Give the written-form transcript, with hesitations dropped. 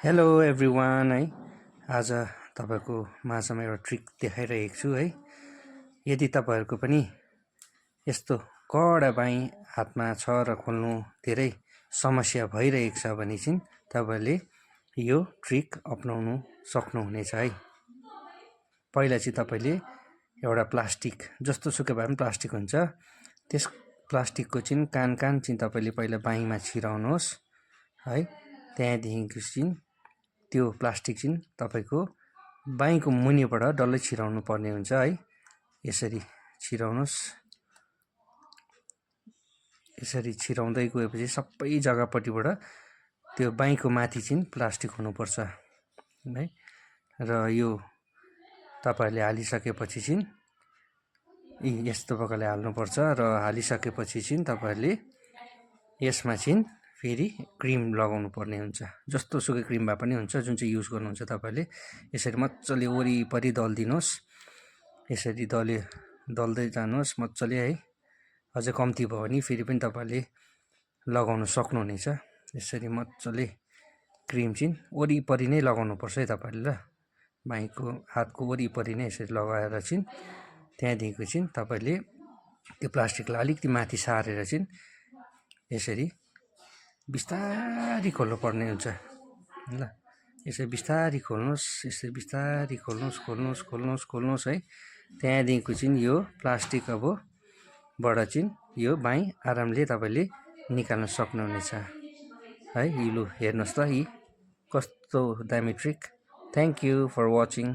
Hello everyone है। आज तपाईँको माझमा एउटा ट्रिक देखाइरहेको छु है। यदि तपाईँहरूको पनि यस्तो कडा बाईँ हातमा छ र खोल्नु धेरै समस्या भइरहेको छ भने चाहिँ तपाईँले यो ट्रिक अपनाउनु सक्नुहुनेछ है। पहिला चाहिँ तपाईँले एउटा प्लास्टिक जस्तो सुकै भए पनि प्लास्टिक हुन्छ, त्यस प्लास्टिकको चाहिँ कान चाहिँ तपाईँले पहिला बाईँमा छिराउनुहोस् है। त्यहाँदेखिको चाहिँ त्यो प्लास्टिक चाहिँ तपाईँको बाईँको मुनिबाट डल्लै छिराउनु पर्ने हुन्छ है। यसरी छिराउनुहोस्। यसरी छिराउँदै गएपछि सबै जग्गापट्टिबाट त्यो बाईँको माथि चाहिँ प्लास्टिक हुनुपर्छ है। र यो तपाईँहरूले हालिसकेपछि चाहिँ यस्तो प्रकारले हाल्नुपर्छ र हालिसकेपछि चाहिँ तपाईँहरूले यसमा चाहिँ फेरि क्रिम लगाउनु पर्ने हुन्छ। जस्तो सुकै क्रिम भए पनि हुन्छ, जुन चाहिँ युज गर्नुहुन्छ तपाईँले। यसरी मजाले वरिपरि दलिदिनुहोस्। यसरी दल्दै जानुहोस् मजाले है। अझै कम्ती भयो भने फेरि पनि तपाईँले लगाउन सक्नुहुनेछ। यसरी मजाले क्रिम चाहिँ वरिपरि नै लगाउनुपर्छ है तपाईँले। ल बाईँको हातको वरिपरि नै यसरी लगाएर चाहिँ त्यहाँदेखिको चाहिँ तपाईँले त्यो प्लास्टिकलाई अलिकति माथि सारेर चाहिँ यसरी बिस्तारी खोल्नु पर्ने हुन्छ ल। यसरी बिस्तारी खोल्नुहोस्। यसरी बिस्तारी खोल्नुहोस् है। त्यहाँदेखिको चाहिँ यो प्लास्टिक बाट चाहिँ यो बाईँ आरामले तपाईँले निकाल्न सक्नुहुनेछ है। लु हेर्नुहोस् त यी कस्तो दामी trick. Thank you for watching.